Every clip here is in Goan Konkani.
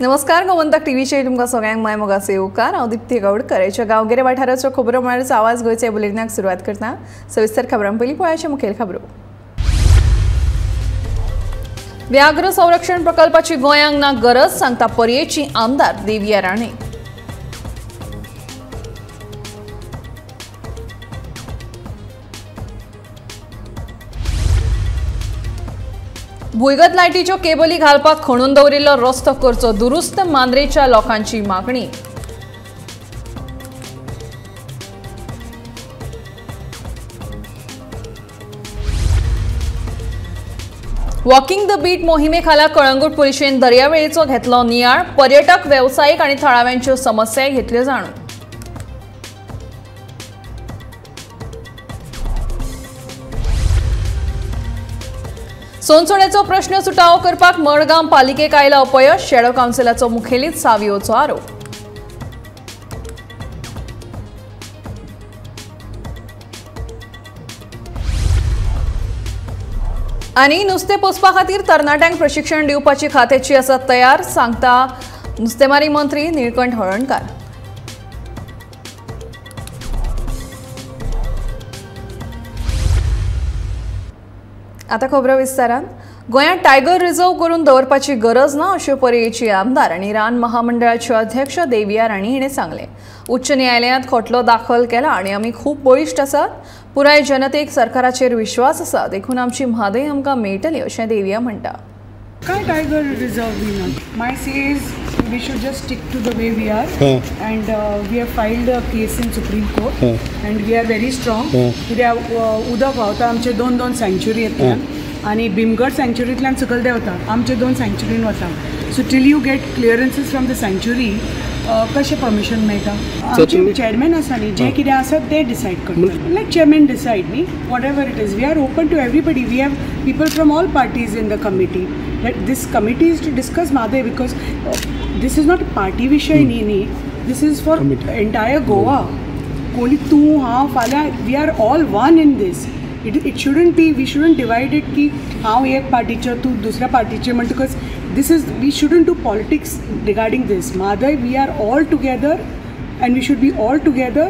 नमस्कार, गोमंतक टीव्हीचेर तुमकां सगळ्यांक माय मोगाचो येवकार. हांव दीप्ती गावडकर. ह्या गांवगिऱ्या वाठाराच्यो खबरो म्हळ्यार आवाज गोंयच्या बुलेटिनाक सुरवात करता. सविस्तर खबरां पयलीं पळोवया मुखेल खबरो. व्याघ्र संरक्षण प्रकल्पाची गोंयांक ना गरज सांगता पर्येची आमदार देविया राणे. भुंयगत लायटीच्यो केबली घालपाक खणून दवरिल्लो रस्तो करचो दुरुस्त, मांद्रेच्या लोकांची मागणी. वॉकिंग the beat मोहिमे खाला कळंगूट पुलिशेन दर्यावेळेचो घेतलो नियाळ. पर्यटक, वेवसायीक आनी थळाव्यांच्यो समस्या घेतल्यो जाणून. सोनसोण्याचो प्रश्न सुटावो करपाक मडगांव पालिकेक आयला अपयश. शेडो कावन्सिलाचो मुखेली सावियोचो आरोप. आनी नुस्तें पोसपा खातीर तरणाट्यांक प्रशिक्षण दिवपाची खात्याची आसा तयार, सांगता नुस्तेमारी मंत्री निळकंठ हळर्णकार. आता खबरो विस्तारान. गोंयांत टायगर रिझर्व करून दवरपाची गरज ना अश्यो पर्येची आमदार आनी रान महामंडळाच्यो अध्यक्ष देविया राणे हिणें सांगलें. उच्च न्यायालयांत खटलो दाखल केला आनी आमी खूब बळिश्ट आसात. पुराय जनतेक सरकाराचेर विश्वास आसा, देखून आमची म्हादय आमकां मेळटली अशें देविया म्हणटा. काय टायगर रिझर्व बी ना. My say is we should just stick to the way we are and we have filed a case in Supreme Court and we are very strong. कित्याक उदक व्हांवता आमचे दोन दोन सँच्युरींतल्यान आनी भीमगड सँच्युरींतल्यान सकयल देंवता, आमचे दोन सँच्युरीन वता. So till you get clearances from the sanctuary कशें परमिशन मेळटा? आमचे चेअरमॅन आसा न्ही, जें कितें आसा तें डिसायड करता. लायक चेअरमॅन डिसायड न्ही, whatever it is. We are open to everybody. We have people from all parties in the committee. This committee is to discuss Mhadei because this is not party विशय न्ही न्ही, this is for entire Goa. कोणी तूं हांव फाल्यां, we are all one in this. It shouldn't be, we shouldn't divide it की हांव एक पार्टीचो तूं दुसऱ्या पार्टीचे, म्हणटकच this is, we shouldn't do politics regarding this. Mhadei, we are all together and we should be all together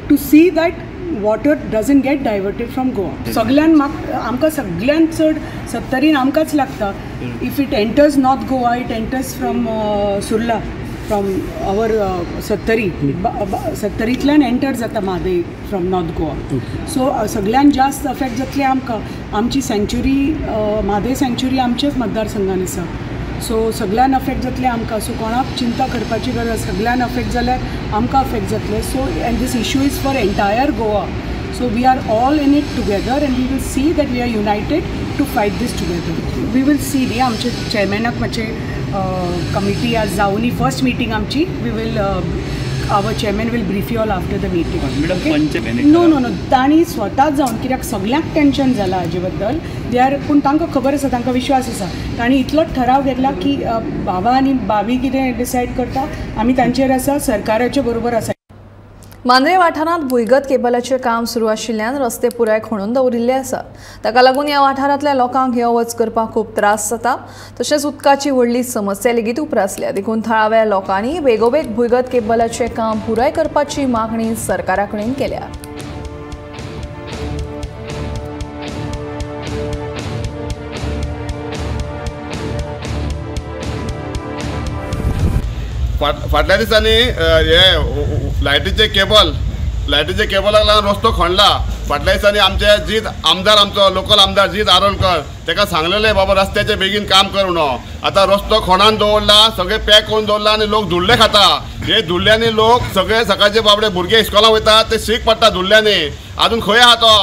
to see that water doesn't get diverted from Goa. सगळ्यान आमकां सगळ्यान चड सत्तरीन आमकांच लागता. If it enters North Goa, it enters from Surla, from our Sattari, सत्तरींतल्यान enter जाता Mhadei from north Goa. So सगळ्यान जास्त अफेक्ट जातले आमकां. आमची सँच्युरी, म्हादय सँच्युरी आमचेच मतदारसंघान आसा. सो सगळ्यान अफेक्ट जातले आमकां. सो कोणाक चिंता करपाची गरज, सगळ्यान अफेक्ट जाल्यार आमकां अफेक्ट जातले. So and this issue is for entire Goa. So we are all in it together and we will see that we are united to fight this together. We will see न्ही, आमचे चेअरमॅनाक मातशें कमिटी आज जावनी फर्स्ट मिटींग आमची. We will, our chairman will brief you all after the meeting. No no no, तांणी स्वता जावन, कित्याक सगळ्यांक टेंशन जालां हाजे बद्दल. They are, पूण तांकां खबर आसा, तांकां विश्वास आसा. तांणी इतलोच ठराव घेतला की बाबा आनी भाभी कितें डिसायड करता आमी तांचेर आसा, सरकाराचे बरोबर आसा. मांद्रे वाठारांत भुंयगत केबलाचें काम सुरू आशिल्ल्यान रस्ते पुराय खणून दवरिल्ले आसात. ताका लागून ह्या वाठारांतल्या लोकांक यो वच करपाक खूब त्रास जाता. तशेंच उदकाची व्हडली समस्या लेगीत उप्रासल्या. देखून थळाव्या लोकांनी बेगोबेग भुंयगत केबलाचें काम पुराय करपाची मागणी सरकारा कडेन केल्या. फाटल्या दिसांनी हे लायटीचे केबल, लायटीचे केबलाक लागून रस्तो खणला. फाटल्या दिसांनी आमचे जीत आमदार, आमचो लोकल आमदार जीत आरोलकर, ताका सांगलेलें बाबा रस्त्याचें बेगीन काम कर म्हणून. आतां रस्तो खणान दवरला, सगळे पॅक करून दवरला आनी लोक धुल्ले खाता. हे धुल्ल्यांनी लोक सगळे सकाळचे बाबडे भुरगे इस्कॉलाक वयता ते शीक पडटा धुल्ल्यांनी. आजून खंय आहा तो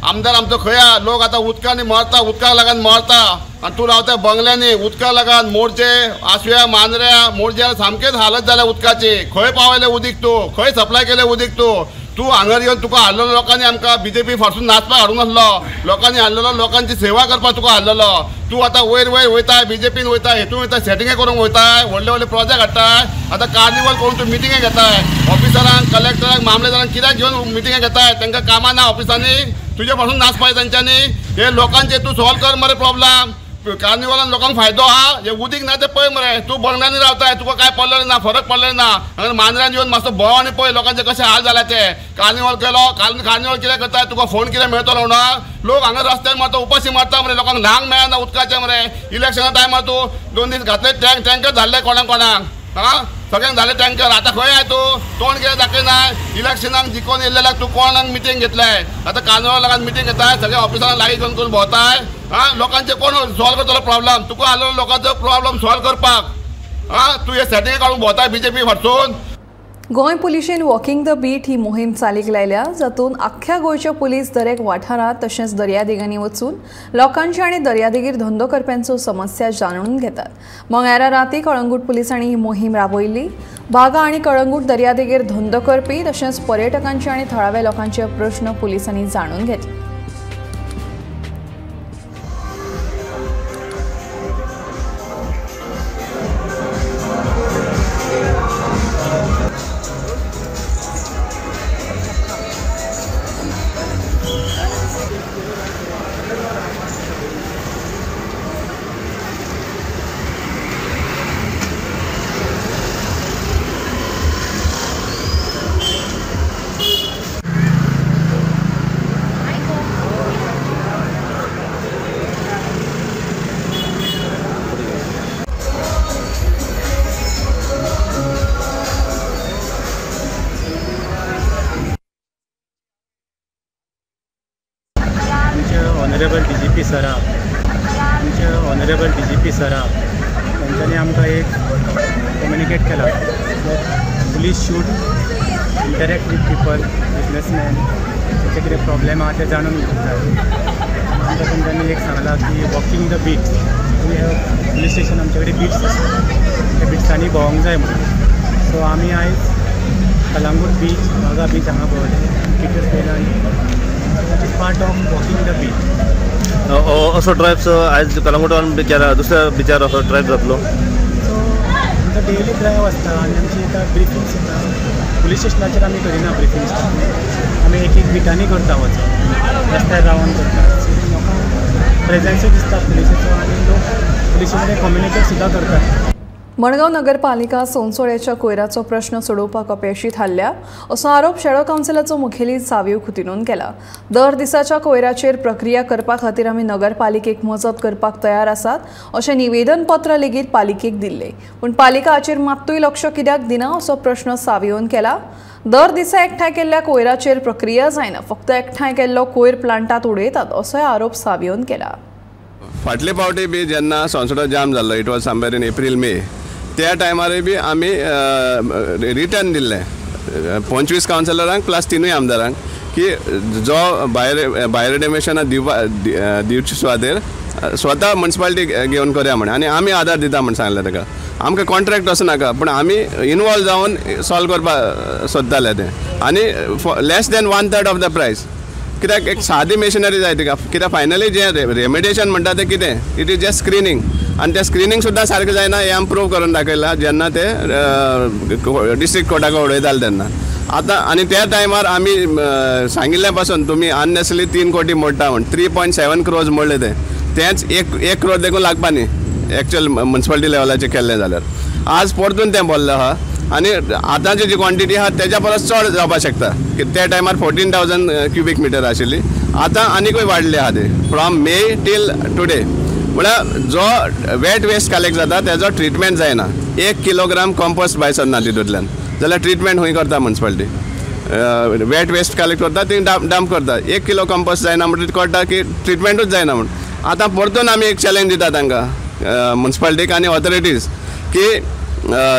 आमदार आमचो, खंय आहा? लोक आतां उदकांनी मरता, उदकाक लागून मरता. आनी तूं रावता बंगल्यांनी, उदकाक लागून मोरजे, आसव्या, मांद्र्या, मोरज्या सामकेच हालत जाल्या उदकाची. खंय पावयलें उदीक तूं? खंय सप्लाय केलें उदीक तूं? तूं हांगर येवन तुका हाडलेलो लोकांनी, आमकां बीजेपी फारसून नाचपाक हाडूंक नासलो, लोकांनी हाडलेलो, लोकांची सेवा करपाक तुका हाडलेलो. तूं आतां वयर वयर वयता, बीजेपीन वयता, हेतून वयता, सेटिंगां करूंक वयताय, व्हडले व्हडले प्रोजेक्ट हाडटाय. आतां कार्निवल करून तूं मिटिंगां घेताय, ऑफिसरांक, कलेक्टरांक, मामलेदारांक कित्याक घेवन मिटिंगां घेताय? तांकां कामां ना ऑफिसांनी, तुजे पासून नाचपाक तांच्यांनी. हे लोकांचे तूं सॉल्व कर मरे प्रॉब्लम. कार्निवालान लोकांक फायदो आहा, हे उदीक ना तें पळय मरे. तूं बंगल्यांनी रावताय, तुका कांय पडलेलें ना, फरक पडलेलो ना. हांगा मांद्र्यान येवन मातसो भोंव आनी पळय लोकांचे कशे हाल जाला ते. कार्निवाल केलो, कार्निवाल कितें करताय, तुका फोन कितें मेळटलो ना. लोक हांगा रस्त्यार मारता, उपाशी मारता मरे, लोकांक न्हांक मेळना उदकाचें मरे. इलेक्शना टायमार तूं 2 दीस घातले टँकर धाडले कोणाक कोणाक, आं सगळ्यांक धाडले टँकर. आतां खंय आहाय तूं, तोंड कितें दाखयना. इलेक्शनाक जिखोन येयल्ल्याक तूं कोणाक मिटींग घेतलाय? आतां कार्निवालाक मिटींग घेताय, सगळ्या ऑफिसरांक लागीं करून करून भोंवताय. आं लोकांचे कोण सॉल्व करतलो प्रॉब्लम? तुका आसलो लोकांचो प्रॉब्लम सॉल्व करपाक. आं तूं हे सेटिंग काडून भोंवताय बीजेपी फाटसून. गोंय पुलिशेन वॉकिंग the beat ही मोहीम चालीक लायल्या, जातूंत आख्ख्या गोंयचे पुलीस दरेक वाठारांत तशेंच दर्यादेगांनी वचून लोकांची आनी दर्यादेगेर धंदो करप्यांचो समस्या जाणून घेतात. मंगळारा राती कळंगूट पुलिसांनी ही मोहीम राबयल्ली. बागा आनी कळंगूट दर्यादेगेर धंदो करपी तशेंच पर्यटकांचे आनी थळाव्या लोकांचे प्रश्न पुलिसांनी जाणून घेतले. ऑनरेबल DGP सरा, आमचे ऑनरेबल DGP सरा तेंच्यांनी आमकां एक कम्युनिकेट केला, police should interact with people, businessman, तेचे कितें प्रॉब्लेम आहा ते जाणून घेवंक जाय. आमकां तेंच्यांनी एक सांगलां की walking the beat, we have police station आमचे कडेन बिट्स आसा, त्या बिट्सांनी भोंवंक जाय म्हणून. सो आमी आयज कलंगूट बीच, बागा बीच हांगा भोंवले, टिचर्स पळयला आनी which is part of walking the beat. असो ड्रायव्ह आयज कलंगूटान बिचार दुसऱ्या बिचार असो ड्रायव्ह जातलो. सो आमचो डेली ड्रायव्ह आसता आनी आमची आतां ब्रिफिंग सुद्दां पुलीस स्टेशनाचेर आमी करिना. ब्रिफिंग आमी एक एक बिटांनी करता, वचून रस्त्यार रावन करता. सो लोकांक प्रेजेन्सूय दिसता पुलिसेचो आनी लोक पुलिसे कडेन कम्युनिकेट सुद्दां करतात. मडगांव नगरपालिका सोनसोळ्याच्या कोयराचो प्रश्न सोडोवपाक अपेशी थारल्या असो आरोप शेडो कावन्सिलाचो मुखेली सावियो कुतिन्होन केला. दर दिसाच्या कोयराचेर प्रक्रिया करपा खातीर आमी नगरपालिकेक मजत करपाक तयार आसात अशें निवेदन पत्र लेगीत पालिकेक दिल्लें, पूण पालिका हाचेर मात्तूय लक्ष कित्याक दिना असो प्रश्न सावियोन केला. दर दिसा एकठांय केल्ल्या कोयराचेर प्रक्रिया जायना, फक्त एकठांय केल्लो कोयर प्लांटात उडयतात असोय आरोप सावियोन केला. फाटले फावटी बी जेन्ना सोनसोडो जाम जाल्लो, it was somewhere in April May, त्या टायमारय बी आमी रिटर्न दिल्लें 25 कावन्सिलरांक प्लस 3 आमदारांक की जो बायोरेडिमेशना दिवपा दिवचे सुवातेर स्वता मुन्सिपालिटी घेवन करया म्हण आनी आमी आदार दिता म्हण सांगलें ताका. आमकां कॉन्ट्रॅक्ट असो नाका, पूण आमी इनवॉल्व जावन सॉल्व करपाक सोदताले तें, आनी less than 1/3 of the price. कित्याक एक सादी मेशिनरी जाय तिका, कित्याक फायनली जें रेमिडिएशन म्हणटा तें कितें, it is just screening, आनी तें स्क्रिनींग सुद्दां सारकें जायना हें आमी प्रूव करून दाखयलां जेन्ना ते डिस्ट्रिक्ट कोर्टाक उडयताले तेन्ना. आतां आनी त्या टायमार आमी सांगिल्ल्या पासून तुमी अननेसरी 3 कोटी मोडटा म्हण, 3.7 क्रोर्स मोडले ते, तेंच 1 क्रोर देखून लागपा न्ही एक्चुअल मुन्सिपालिटी लेवलाचेर केल्लें जाल्यार. आज परतून तें बोल्लें आहा आनी आतांची जी क्वॉन्टिटी आहा तेज्या परस चड जावपाक शकता. त्या टायमार 14,000 क्युबीक मिटर आशिल्ली, आतां आनीकूय वाडली आहा ती फ्रॉम मे टील टुडे. म्हळ्यार जो वेट वेस्ट कलेक्ट जाता तेजो ट्रिटमेंट जायना, 1 किलोग्राम कंपोस्ट भायर सरना तितूंतल्यान, जाल्यार ट्रिटमेंट खंय करता मुन्सिपालिटी? वेट वेस्ट कलेक्ट करता ती डंप करता, 1 किलो कंपोस्ट जायना म्हणटकीर कळटा की ट्रिटमेंटूच जायना म्हूण. आतां परतून आमी एक चॅलेंज दिता तांकां मुन्सिपालिटीक आनी ऑथॉरिटीज की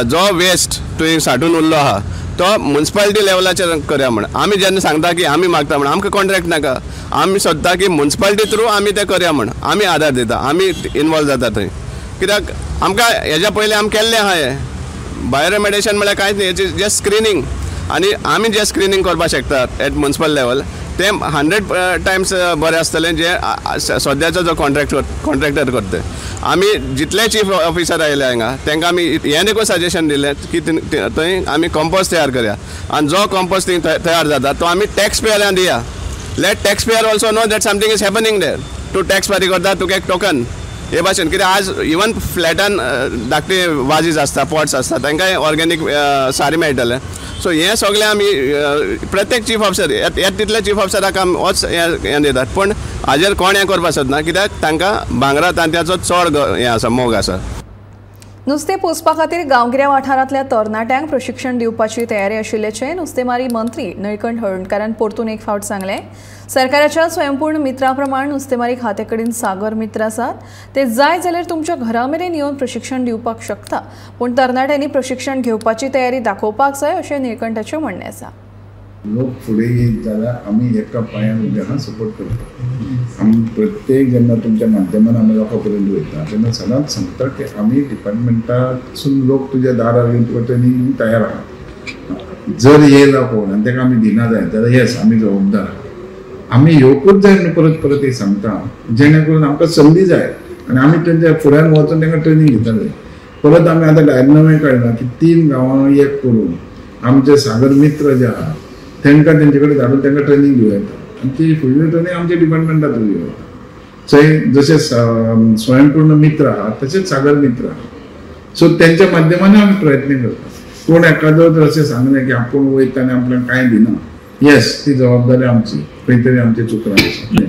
जो वेस्ट तुवें साठून उरलो आहा तो मुन्सिपालिटी लेवलाचेर करया म्हण. आमी जेन्ना सांगता की आमी मागता म्हण, आमकां कॉन्ट्रॅक्ट नाका, आमी सोदता की मुन्सिपालिटी थ्रू आमी तें करया म्हण, आमी आदार दिता, आमी इनवॉल्व जाता थंय. कित्याक आमकां हेज्या पयलीं आमी केल्लें आहा हें बायोरेमेडिएशन म्हळ्यार कांयच न्ही, it's just screening, आनी आमी जें स्क्रिनींग करपाक शकतात एट मुन्सिपल लेवल तें 100 टायम्स बरें आसतलें जें सद्याचो जो कॉन्ट्रॅक्टर करता. आमी जितले चीफ ऑफिसर आयले हांगा तांकां आमी हें देखून सजेशन दिलें की थंय आमी कंपोस्ट तयार करया आनी जो कंपोस्ट थंय तयार जाता तो आमी टॅक्स पेयरांक दिया. Let tax payer also know that something is happening there. तूं टॅक्स फारीक करता, तुका एक टोकन, हे भाशेन कित्याक आज इवन फ्लॅटान धाकटे वाजीस आसता, पॉट्स आसता, तांकां ऑर्गेनीक सारें मेळटलें. सो हें सगळें आमी प्रत्येक चीफ ऑफिसर येता तितले चीफ ऑफिसराक आमी होच हें दितात, पूण हाजेर कोण हें करपाक सोदना कित्याक तांकां भांगरा तांत्याचो चड हें आसा, मोग आसा. नुस्तें पोसपा खातीर गांवगिऱ्या वाठारांतल्या तरणाट्यांक प्रशिक्षण दिवपाची तयारी आशिल्ल्याचें नुस्तेमारी मंत्री निळकंठ हळर्णकारान परतून एक फावट सांगलें. सरकाराच्या स्वयंपूर्ण मित्रा प्रमाण नुस्तेमारी खात्या कडेन सागर मित्र आसात, ते जाय जाल्यार तुमच्या घरा मेरेन येवन प्रशिक्षण दिवपाक शकता, पूण तरणाट्यांनी प्रशिक्षण घेवपाची तयारी दाखोवपाक जाय अशें निळकंठाचें म्हणणें आसा. लोक फुडें येत जाल्यार आमी एका पांयान उबे सपोर्ट करता. आमी प्रत्येक जेन्ना तुमच्या माध्यमान आमी लोकां पर्यंत वयता तेन्ना सदांच सांगता की आमी डिपार्टमेंटासून लोक तुज्या दारार येवन तुका ट्रेनींग तयार आहा. जर येयला कोण आनी ताका आमी दिना जाय जाल्यार येस आमी जबाबदार आहा. आमी येवकूच जाय म्हणून परत परत हें सांगता, जेणे करून आमकां संदी जाय आनी आमी तेंच्या फुड्यान वचून तांकां ट्रेनींग घेता जाय. परत आमी आतां डायग्रामय काडला की 3 गांवां एक करून आमचे सागर मित्र जे आहा तांकां तेंचे कडेन धाडून तांकां ट्रेनींग दिवं येता आनी ती फुडली ट्रेनींग आमच्या डिपार्टमेंटांत दिवं येता. थंय जशें स्वयंपूर्ण मित्र आहा तशेंच सागर मित्र आहा. सो तेंच्या माध्यमांनी आमी प्रयत्न करता. कोण एखादो जर अशें सांगलें की आपूण वयता आनी आपल्याक कांय दिना, येस ती जबाबदारी आमची, खंय तरी आमची चुकलां आसा.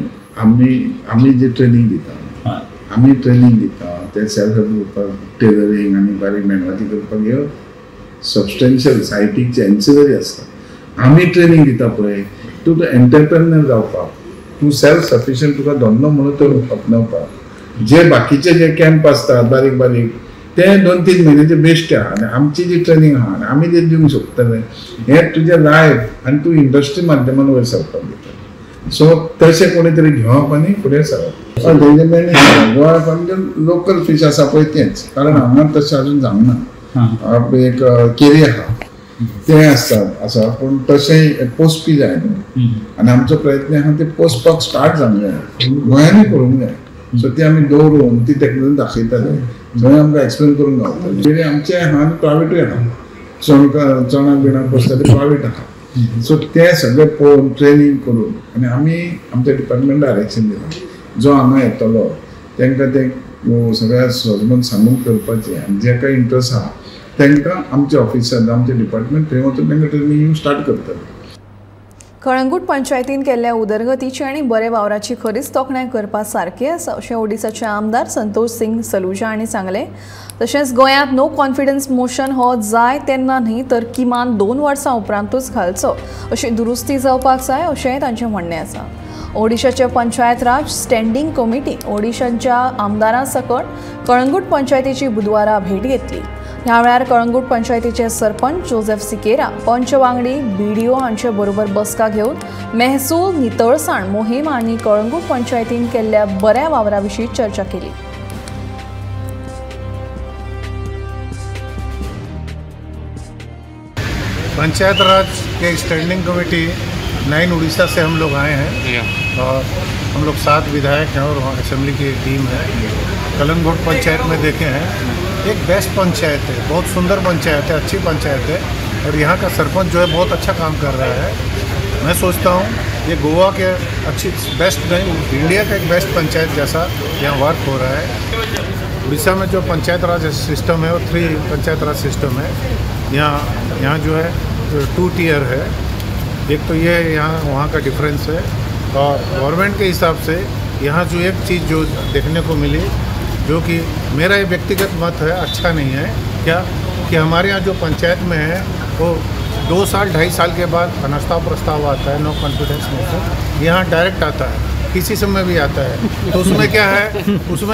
आमी जी ट्रेनींग दिता, आमी ट्रेनींग दिता ते सेल्फ हेल्प ग्रुपाक टेलरींग आनी बारीक मेणवाती करपाक ह्यो सबस्टेन्शियल सायटीचे एन्सिलरी आसता. आमी ट्रेनींग दिता पळय तूं एंटरप्रेन्युअर जावपाक, तूं सेल्फ सफिशियंट तुका धंदो म्हणून तो आपणावपाक. जे बाकीचे जे कॅम्प आसतात बारीक बारीक ते 2-3 म्हयन्याचे बेश्टे आहा आनी आमची जी ट्रेनींग आहा आनी आमी जें दिवंक शकतले हें तुजें लायफ आनी तूं इंडस्ट्री माध्यमान वयर सरपाक दिता. सो तशें कोणी तरी घेवप आनी फुडें सरप. तेजें मेन गोवा लोकल फीश आसा पळय तेंच, कारण हांगा तशें अजून जावंक ना. एक केरी आहा तें आसता आसा, पूण तशें पोसपी जाय न्हू आनी आमचो प्रयत्न आहा ते पोसपाक स्टार्ट जावंक जाय, गोंयांनी करूंक जाय. सो ती आमी दवरून ती टॅक्नोलॉजी दाखयताले, थंय आमकां एक्सप्लेन करूंक गावता. जेणे आमचें आहा आनी प्रायवेटूय आहा, चणाक बिणाक पोसता ते प्रायवेट आहा. सो तें सगळें पळोवन ट्रेनींग करून आनी आमी आमच्या डिपार्टमेंट डायरेक्शन दिलां जो हांगा येतलो तांकां तें सगळ्या सजमन सांगून करपाचें आनी जेका इंट्रस्ट आहा तांकां आमच्या ऑफिसांत आमचें डिपार्टमेंट थंय वचून तांकां ट्रेनींग स्टार्ट करतलें. कळंगूट पंचायतीन केल्ल्या उदरगतीची आनी बरे वावराची खरीच तोखणाय करपा सारकी आसा अशें ओडिसाचे आमदार संतोष सिंग सलुजा हांणी सांगलें. तशेंच गोंयांत नो कॉन्फिडन्स मोशन हो जाय तेन्ना न्ही तर किमान 2 वर्सां उपरांतूच घालचो अशी दुरुस्ती जावपाक जाय अशेंय तांचें म्हणणें आसा. ओडिशाचे पंचायत राज स्टँडिंग कमिटी ओडिशाच्या आमदारां सकट कळंगूट पंचायतीची बुधवारा भेट घेतली. ह्या वेळार कळंगूट पंचायतीचे सरपंच जोसेफ सिकेरा, पंच वांगडी, बीडीओ हांचे बरोबर बसका घेवन महसूल नितळसाण मोहीम आनी कळंगूट पंचायतीन केल्ल्या बऱ्या वावरा विशीं चर्चा केली. पंचायत राज के स्टैंडिंग कमेटी 9 उड़ीसा से हम लोग आए हैं और हम लोग 7 विधायक हैं और वहाँ असेंबली की एक टीम है. कलंगोट पंचायत में देखे हैं, एक बेस्ट पंचायत है, बहुत सुंदर पंचायत है, अच्छी पंचायत है और यहाँ का सरपंच जो है बहुत अच्छा काम कर रहा है. मैं सोचता हूँ ये गोवा के अच्छी बेस्ट नहीं, इंडिया का एक बेस्ट पंचायत जैसा यहाँ वर्क हो रहा है. उड़ीसा में जो पंचायत राज सिस्टम है वो 3 पंचायत राज सिस्टम है. यहाँ जो है 2 टियर है. एक तो ये यहाँ वहाँ का डिफरेंस है और गवर्नमेंट के हिसाब से यहाँ जो एक चीज़ जो देखने को मिली, जो कि मेरा ये व्यक्तिगत मत है, अच्छा नहीं है क्या कि हमारे यहाँ जो पंचायत में है वो 2 साल 2.5 साल के बाद अनास्था प्रस्ताव आता है, नो कॉन्फिडेंस मोशन. यहाँ डायरेक्ट आता है, किसी समय भी आता है. तो उसमें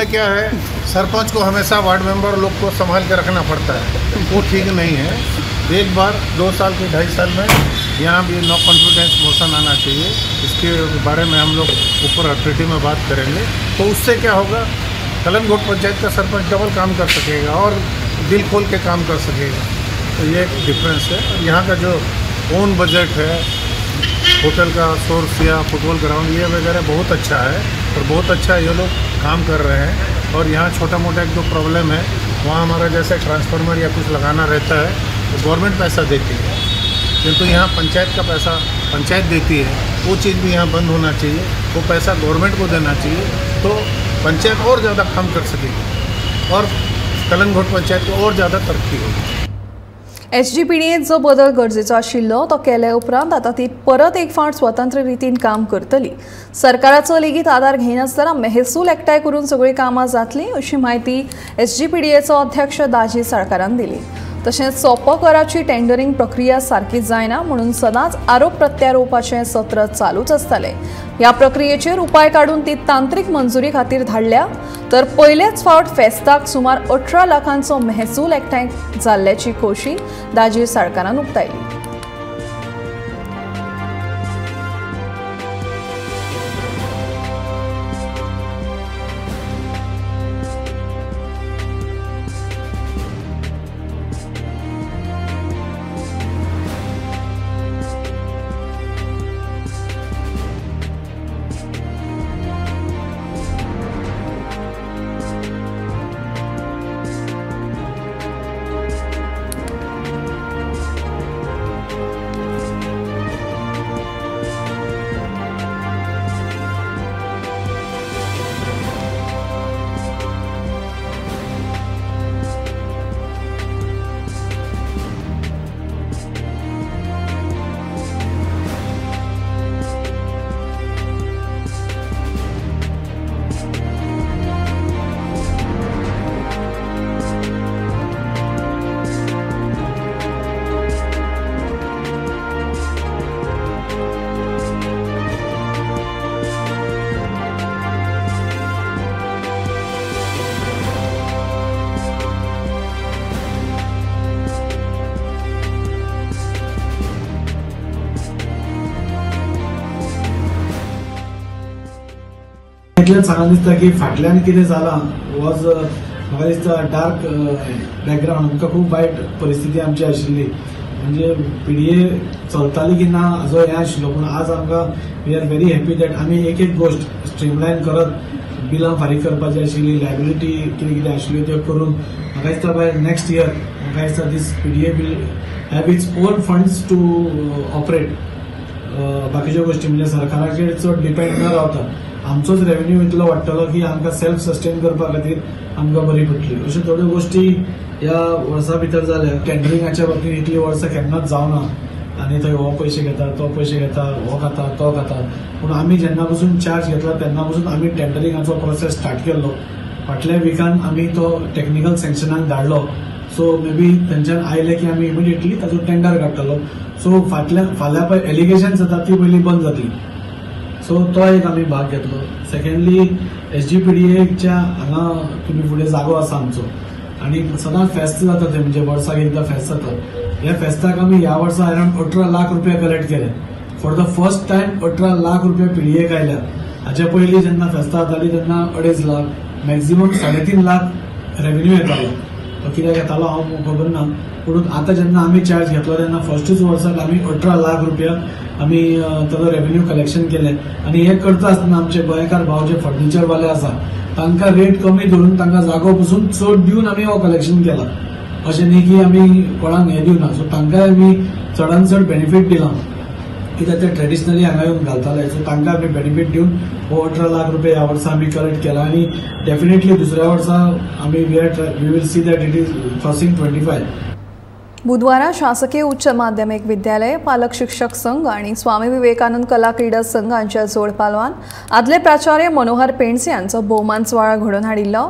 क्या है, सरपंच को हमेशा वार्ड मेंबर लोग को संभाल के रखना पड़ता है, वो ठीक नहीं है. एक बार 2 साल के 2.5 साल में यहाँ भी नो कॉन्फिडेंस मोशन आना चाहिए. इसके बारे में हम लोग ऊपर अथॉरिटी में बात करेंगे. तो उससे क्या होगा, कलंगोट पंचायत का सरपंच डबल काम कर सकेगा और दिल खोल के काम कर सकेगा. तो ये एक डिफरेंस है. और यहाँ का जो ओन बजट है, होटल का सोर्स या फुटबॉल ग्राउंड ये वगैरह बहुत अच्छा है और बहुत अच्छा ये लोग काम कर रहे हैं. और यहाँ छोटा मोटा एक दो प्रॉब्लम है, वहाँ हमारा जैसे ट्रांसफार्मर या कुछ लगाना रहता है तो गवर्नमेंट पैसा देती है, किंतु यहाँ पंचायत का पैसा पंचायत देती है. वो चीज़ भी यहाँ बंद होना चाहिए, वो पैसा गवर्नमेंट को देना चाहिए. तो पंचायत और ज़्यादा काम कर सकेगी और कलंगोट पंचायत को और ज़्यादा तरक्की होगी। एसजीपीडीएंत जो बदल गरजेचो आशिल्लो तो केले उपरांत आतां ती परत एक फावट स्वतंत्र रितीन काम करतली। सरकाराचो लेगीत आदार घेयनासतना महसूल एकठांय करून सगळीं कामां जातलीं अशी म्हायती एसजीपीडीएचो अध्यक्ष दाजी साळकारान दिली। तशेंच सोपो कराची टेंडरिंग प्रक्रिया सारकी जायना म्हणून सदांच आरोप प्रत्यारोपाचें सत्र चालूच आसतालें। ह्या प्रक्रियेचेर उपाय काडून ती तांत्रिक मंजुरी खातीर धाडल्या तर पयलेच फावट फेस्ताक सुमार 18 लाखांचो महसूल एकठांय जाल्ल्याची खोशी दाजी साळकारान उक्तायली। इतल्यान सांगून दिसता की फाटल्यान कितें जालां वॉज म्हाका दिसता डार्क बॅकग्रावंड, आमकां खूब वायट परिस्थिती आमची आशिल्ली, म्हणजे पीडीए चलताली की ना हाजो हें आशिल्लो, पूण आज आमकां we are very happy that आमी एक एक गोश्ट स्ट्रीमलायन करत बिलां फारीक करपाची आशिल्ली, लायबिलिटी कितें कितें आशिल्ल्यो त्यो करून म्हाका दिसता बाय नेक्स्ट इयर म्हाका दिसता this PDA will have its own funds to operate. बाकीच्यो गोश्टी म्हणजे सरकाराचेर चड डिपेंड न रावता आमचोच रेवेन्यू इतलो वाडटलो की आमकां सेल्फ सस्टेन करपा खातीर आमकां बरी पडटली। अश्यो थोड्यो गोश्टी ह्या वर्सा भितर जाल्या। टेंडरिंगाच्या बाबतींत इतली वर्सां केन्नाच जावना आनी थंय हो पयशे घेता तो पयशे घेता, हो खाता तो खाता, पूण आमी जेन्ना पसून चार्ज घेतला तेन्ना पसून आमी टेंडरिंगाचो प्रोसेस स्टार्ट केल्लो। फाटल्या विकान आमी तो टॅक्निकल सँक्शनाक धाडलो, सो मे बी थंयच्यान आयले की आमी इमिडिएटली ताचो टेंडर काडटलो। सो फाल्यां पळय एलिगेशन्स जाता ती पयलीं बंद जातली, सो तो एक आमी भाग घेतलो। सेकंडली एसजीपीडीएच्या हांगा तुमी फुडें जागो आसा आमचो आनी सदांच फेस्त जाता ते, म्हणजे वर्साक एकदां फेस्त जाता। ह्या फेस्ताक आमी ह्या वर्सा अरावंड 18 लाख रुपया कलेक्ट केले। For the first time 18 lakh रुपया पीडीएक आयल्या। हाच्या पयलीं जेन्ना फेस्तां जातालीं तेन्ना 2.5 लाख, मॅक्झिमम 3.5 लाख रेवेन्यू येतालो, तो कित्याक येतालो हांव खबर ना, पूण आतां जेन्ना आमी चार्ज घेतलो तेन्ना फर्स्टूच वर्साक आमी 18 लाख रुपया आमी ताजो रेवेन्यू कलेक्शन केलें। आनी हें करता आसतना आमचे गोंयकार भाव जे फर्निचरवाले आसा तांकां रेट कमी धरून तांकां जागो पसून चड दिवन आमी हो कलेक्शन केला, अशें न्ही की आमी कोणाक हें दिवना। सो तांकांय आमी चडान चड बेनिफीट दिलां, कित्याक ते ट्रेडिशनली हांगा येवन घालताले, सो तांकां आमी बेनिफीट दिवन हो 18 लाख रुपया ह्या वर्सा आमी कलेक्ट केला। आनी डेफिनेटली दुसऱ्या वर्सा आमी we will see that it is crossing 25। बुधवारा शासकीय उच्च माध्यमिक विद्यालय पालक शिक्षक संघ आणि स्वामी विवेकानंद कला क्रीडा संघ हांच्या जोडपालवान आदले प्राचार्य मनोहर पेंडसे हांचो भोवमान सुवाळो घडोवन हाडिल्लो।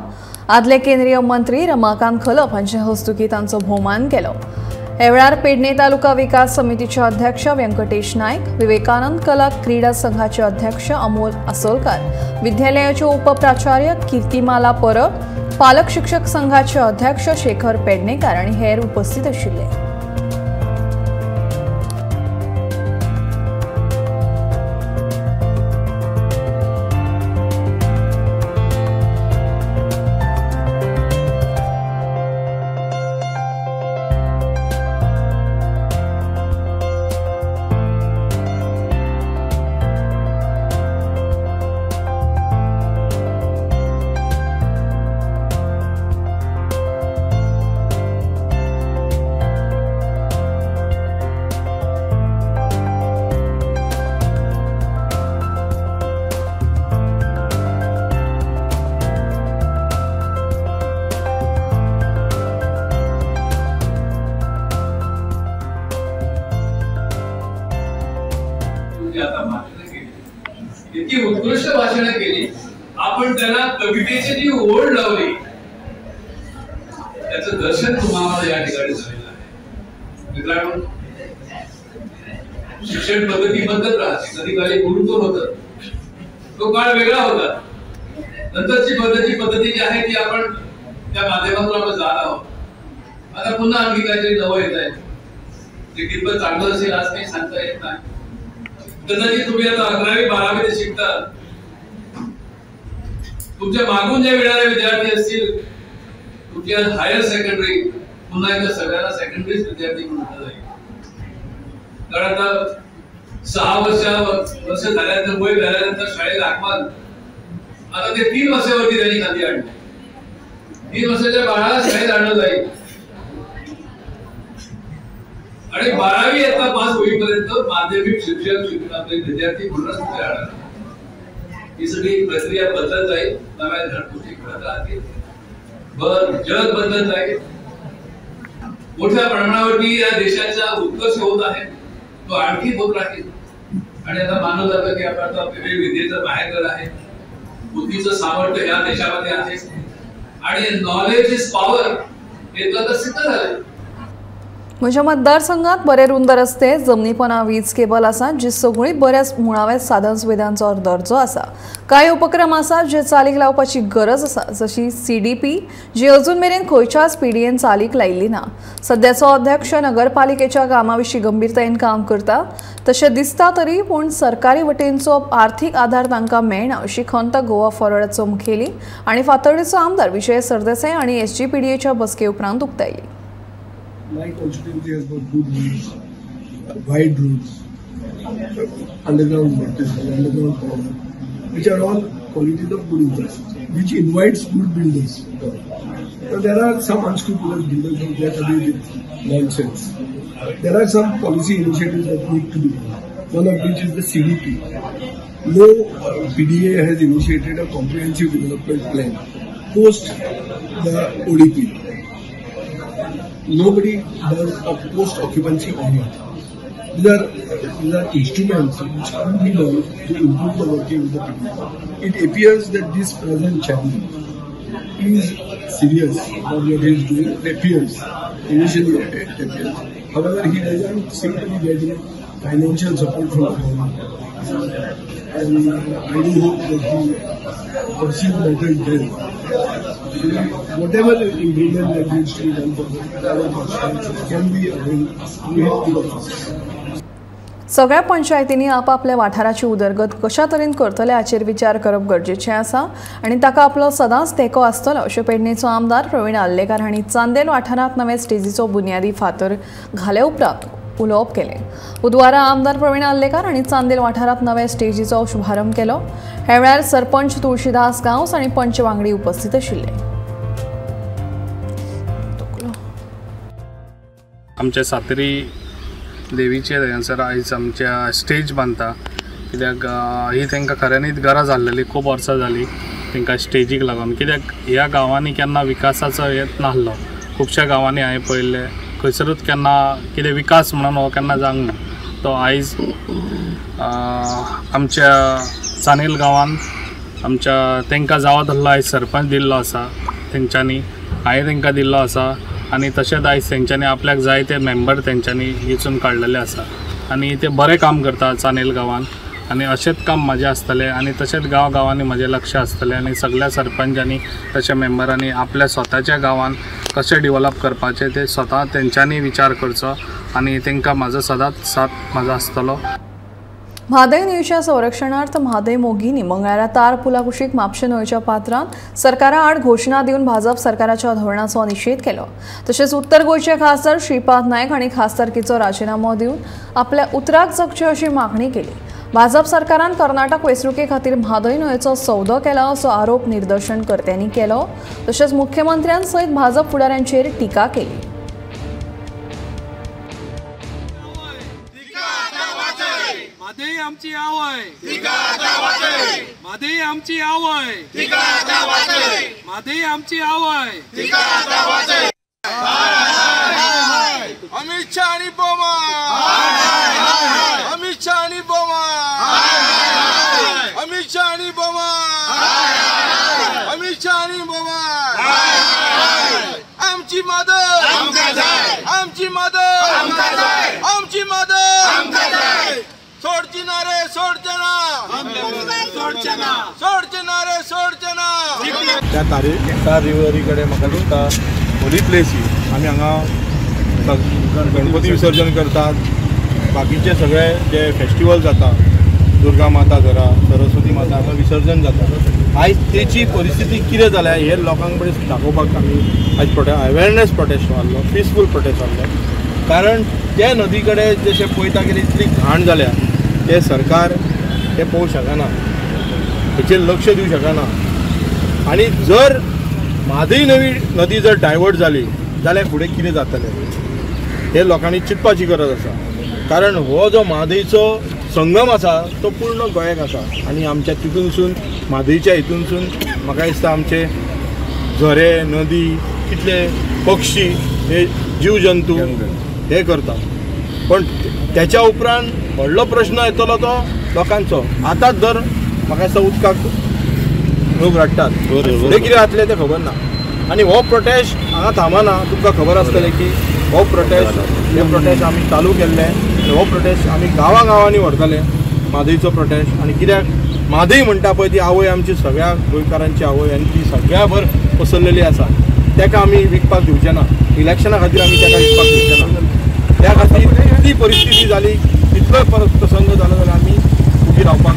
आदले केंद्रीय मंत्री रमाकांत खलप हांचे हस्तुकीं तांचो भोवमान केलो। ह्या वेळार पेडणे तालुका विकास समितीचे अध्यक्ष व्यंकटेश नायक, विवेकानंद कला क्रीडा संघाचे अध्यक्ष अमोल आसोलकर, विद्यालयाचे उपप्राचार्य कीर्तिमाला परब, पालक शिक्षक संघाचे अध्यक्ष शेखर पेडणेकर आणि हेर उपस्थित आशिल्ले। म्हणून जी आता भाषणं केली, इतकी उत्कृष्ट भाषणं केली, आपण त्यांना कवितेची जी ओढ लावली त्याचं दर्शन तुम्हाला या ठिकाणी झालेलं आहे. मित्रांनो, शिक्षण पद्धती बदलत राहते. कधी काळी गुरुकुल होतं, तो काळ वेगळा होता. नंतरची पद्धती जी आहे ती आपण त्या माध्यमातून आपण जात आहोत. आता पुन्हा आणखी काहीतरी नवं येत आहे, ते कितपत चांगलं असेल आज काही सांगता येत नाही. कदाचित तुम्ही आता 11वी 12वी शिकता, तुमच्या मागून जे मिळणारे विद्यार्थी असतील तुमच्या हायर सेकंडरी, पुन्हा एकदा सगळ्यांना सेकंडरीच विद्यार्थी म्हणून जाईल. कारण आता 6 वर्ष झाल्यानंतर, वय झाल्यानंतर शाळेत आगमन, आता ते 3 वर्षावरती त्यांनी खाली आणलं. 3 वर्षाच्या बाळाला शाळेत आणलं जाईल आणि 12वी इयत्ता पास होईपर्यंत माध्यमिक शिक्षण आपले विद्यार्थी पूर्ण राहणार. ही सगळी प्रक्रिया बदलत जाईल, नव्या गोष्टी घडत राहतील, जग बदलत जाईल. मोठ्या प्रमाणावरती या देशाचा उत्कर्ष होत आहे, तो आणखी होत राहील. आणि आता मानलं जातं की आपण आता विद्येचं बाहेर आहे, बुद्धीचं सामर्थ्य या देशामध्ये आहे आणि नॉलेज is power हे तर आता सिद्ध झालंय. म्हज्या मतदारसंघात बरे रुंद रस्ते, जमनीपणा, वीज केबल आसा, जी सगळी बऱ्याच मुळाव्या साधन सुविधांचो दर्जो आसा. कांय उपक्रम आसा जे चालीक लावपाची गरज आसा, जशी CDP जी अजून मेरेन खंयच्याच पिढयेन चालीक लायिल्ली ना. सद्याचो अध्यक्ष नगरपालिकेच्या कामा विशीं गंभीरतायेन काम करता तशें दिसता तरी पूण सरकारी वटेनचो आर्थीक आधार तांकां मेळना अशी खंत गोवा फॉरवर्डाचो मुखेली आनी फातर्डेचो आमदार विजय सरदेसाय आनी SGPDAच्या बसके उपरांत उक्तायली. My constituency has got good roads, wide roads, underground water, underground power, which are all qualities of good infrastructure, which invites good builders. Now, there are some unscrupulous builders who get away with nonsense. There are some policy initiatives that need to be done, one of which is the CDP. No PDA has initiated a comprehensive development plan post the ODP. Nobody does a post-occupancy audit. These are instruments which can be done to improve the working of the people. It appears that this present chairman is serious about what he is doing. It appears, initially it appears. However, he doesn't seem to be getting financial support from the government. And I do hope that he pursues matters well. Whatever improvement that needs to be done for the constituency can be availed to his good office. सगळ्या पंचायतींनी आपापल्या वाठाराची उदरगत कशा तरेन करतले हाचेर विचार करप गरजेचें आसा आनी ताका आपलो सदांच तेंको आसतलो अशें पेडणेचो आमदार प्रवीण आर्लेकार हांणी चांदेल वाठारांत नवे स्टेजीचो बुन्यादी फातर घाले उपरांत उलोवप केलें. बुधवारा आमदार प्रवीण आर्लेकार हांणी चांदेल वाठारांत नवे स्टेजीचो शुभारंभ केलो. ह्या वेळार सरपंच तुळशीदास गांवस आनी पंच वांगडी उपस्थित आशिल्ले. आमच्या सातेरी देवीचे थंयसर आयज आमच्या स्टेज बांदता, कित्याक ही तांकां खऱ्यांनीच गरज आसलेली, खूब वर्सां जाली तांकां स्टेजीक लागून. कित्याक ह्या गांवांनी केन्ना विकासाचो येत नासलो, खुबश्या गांवांनी हांवें पळयल्लें खंयसरूच केन्ना कितें विकास म्हणून हो केन्ना जावंक ना. तो आयज आमच्या चांदेल गांवांत आमच्या तांकां जावो तसलो आयज सरपंच दिल्लो आसा तेंच्यांनी, हांवें तांकां दिल्लो आसा आनी तशेंच आयज तेंच्यांनी आपल्याक जाय ते मेंबर तेंच्यांनी वेंचून काडलेले आसा आनी ते बरें काम करता चांदेल गांवांत. आनी अशेंच काम म्हजें आसतलें आनी तशेंच गांव गांवांनी म्हजें लक्ष आसतलें आनी सगळ्या सरपंचांनी तशें मेंबरांनी आपल्या स्वताच्या गांवांत कशें डिवलप करपाचें तें स्वता तेंच्यांनी विचार करचो आनी तांकां म्हाजो सदांच साथ म्हाजो आसतलो. म्हादय न्हंयच्या संरक्षणार्थ म्हादय मोगींनी मंगळारा तार पुला कुशीक म्हापशें न्हंयच्या पात्रांत सरकारा आड घोशणा दिवन भाजप सरकाराच्या धोरणाचो निशेध केलो. तशेंच उत्तर गोंयचे खासदार श्रीपाद नायक हांणी खासदारकीचो राजिनामो दिवन आपल्या उतराक जगचें अशी मागणी केली. भाजप सरकारान कर्नाटक वेंचणुके खातीर म्हादय न्हंयेचो सौदो केला असो आरोप निदर्शनकर्त्यांनी केलो. तशेंच मुख्यमंत्र्यां सयत भाजप फुडाऱ्यांचेर टिका केली. म्हादय आमची आवय, म्हादय आमची आवय, म्हादय आमची आवय. अमित शाह आणि बोमा, अमित शाह आणि बोमा. अमित शाह आनी बोमाय, अमित शाह आनी बोमाय, आमची मदत, आमची मदत, आमची मदत, सोडची ना रे सोडचे ना, सोडचे ना, सोडचे ना रे सोडचे ना. त्या तारी रिवरी कडेन म्हाका दिसता होली प्लेस ही. आमी हांगा गणपती विसर्जन करतात, बाकीचे सगळे जे फेस्टिवल जाता, दुर्गा माता धरा, सरस्वती माता, हांगा विसर्जन जाता. आयज तेची परिस्थिती कितें जाल्या हे लोकांक कडेन दाखोवपाक आमी आयज अवेरनेस प्रोटेस्ट मारलो, पिसफूल प्रोटेस्ट मारलो. कारण त्या नदी कडेन जशें पळयता की इतली घाण जाल्या, ते सरकार ते पळोवंक शकना, हेचेर लक्ष दिवंक शकना. आनी जर म्हादय नवी नदी जर डायवर्ट जाली जाल्यार फुडें कितें जातलें हे लोकांनी चिंतपाची गरज आसा. कारण हो जो म्हादयचो संगम आसा तो पूर्ण गोंयाक आसा आनी आमच्या तितूनसून म्हादयच्या हितूनसून म्हाका दिसता आमचे झरे, नदी, कितले पक्षी हे जीव जंतू हे करता. पण त्याच्या उपरांत व्हडलो प्रश्न येतलो तो लोकांचो. आतांच जर म्हाका दिसता उदकाक लोक रडटात, फुडें कितें जातलें तें खबर ना. आनी हो प्रोटेस्ट हांगा थांबना, तुमकां खबर आसतलें की हो प्रोटेस्ट, हे प्रोटेस्ट आमी चालू केल्ले आनी हो प्रोटेस्ट आमी गांवां गांवांनी व्हरतले, म्हादयचो प्रोटेस्ट. आनी कित्याक म्हादय म्हणटा पळय ती आवय आमची, सगळ्या गोंयकारांची आवय, आनी ती सगळ्या भर पसरलेली आसा. ताका आमी विकपाक दिवचे ना, इलेक्शना खातीर आमी ताका विकपाक दिवचे ना. त्या खातीर इतली परिस्थिती जाली, इतलो प्रसंग जालो जाल्यार आमी उबी रावपाक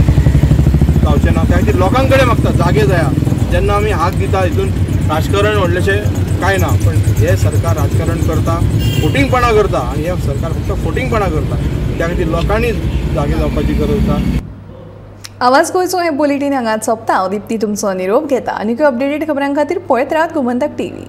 जावचें ना. त्या खातीर लोकां कडेन मागता जागे जाया. जेन्ना आमी हाक दिता हितून राजकारण व्हडलेशें कांय ना, पण हे सरकार राजकारण करता, फोटिंगपणां करता, आनी हे सरकार फक्त फोटिंगपणां करता. त्या खातीर लोकांनी जागे जावपाची गरज आसा. आवाज गोंयचो हे बुलेटीन हांगाच सोंपता. हांव दीप्ती तुमचो निरोप घेता. आनीकय अपडेटेड खबरां खातीर पळयत राहात गोमंतक टीव्ही.